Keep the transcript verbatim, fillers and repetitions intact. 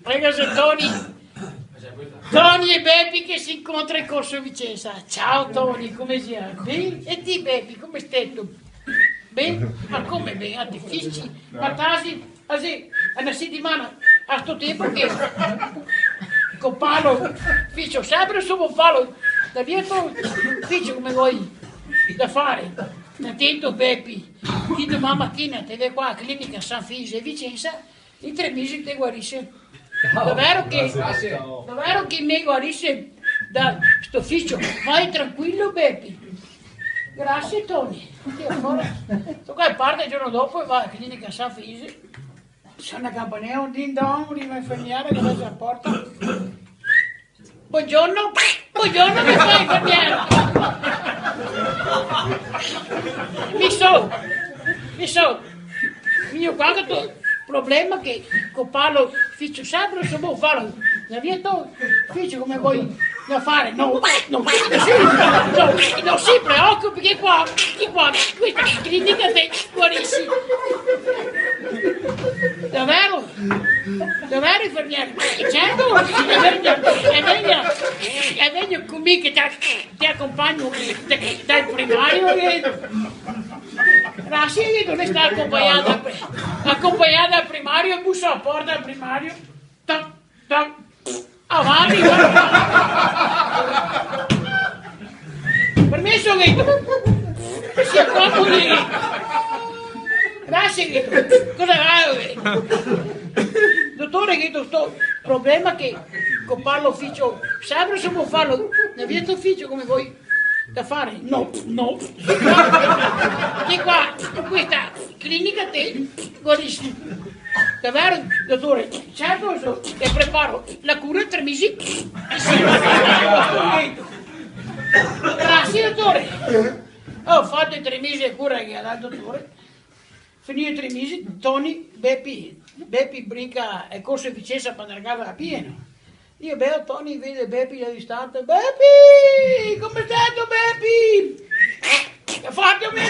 Prego, xe Toni. Toni e Bepi che se incontra in Corso Vicensa. Ciao Toni, come xe? Ben? E ti Bepi, come steto? Ben? Ma come ben? A ti fici? Ma tasi? Ah sì, xe na setimana a sto tenpo che co palo, ficio, senpre so co palo, da via to, ficio, come goi da fare? Sta tento Bepi, ti doman matina te ve qua a clinica San Fisi de Vicensa, in tre mesi te guarise. Davero che, davero che me guarise da sto ficio? Vai tranquilo, Bepi. Grasie, Toni. Ti ancora. Sto qua parte el giorno dopo e va a clinica San Fisi. Sona el campanelo, din don, riva l'infermiera che apre la porta. Buongiorno, buongiorno, che fa, infermiera? Mi so, mi so, mi go qua che to problema che co palo, ficio, senpre so co palo, da via to, ficio, come goi da fare? No, no, no, sì, no, no si preocupi, che qua, che qua, questa clinica se guarise. Davero? Davero, infermiera? Certo, e vegna, e vegna, e vegna co mi che te, te acompagno da, dal primario, eh. Grasie, che no sta acompagnada, acompagnada al primario, buso a porta al primario. Tac, tac. Avanti, va. Permeso, gheto? Sia comodi. Grasie, gheto. Cosa va, gheto? Dotore, gheto, sto problema che co palo, ficio, senpre so co palo, da via to ficio, come goi da fare? No, no. Che qua, co questa clinica te guarisi. Davero, dotore? Certo, so, te preparo la cura in tre mesi. Grasie, dotore. Go fato i tre mesi de cura che ga dà el dotore. Finì i tre mesi, Toni, Bepi, Bepi brinca el Corso Vicensa par ndar a casa a pie, no? Io vedo Toni, vede Bepi da distante. "Bepi, come steto, Bepi?" "Che go fato mi?"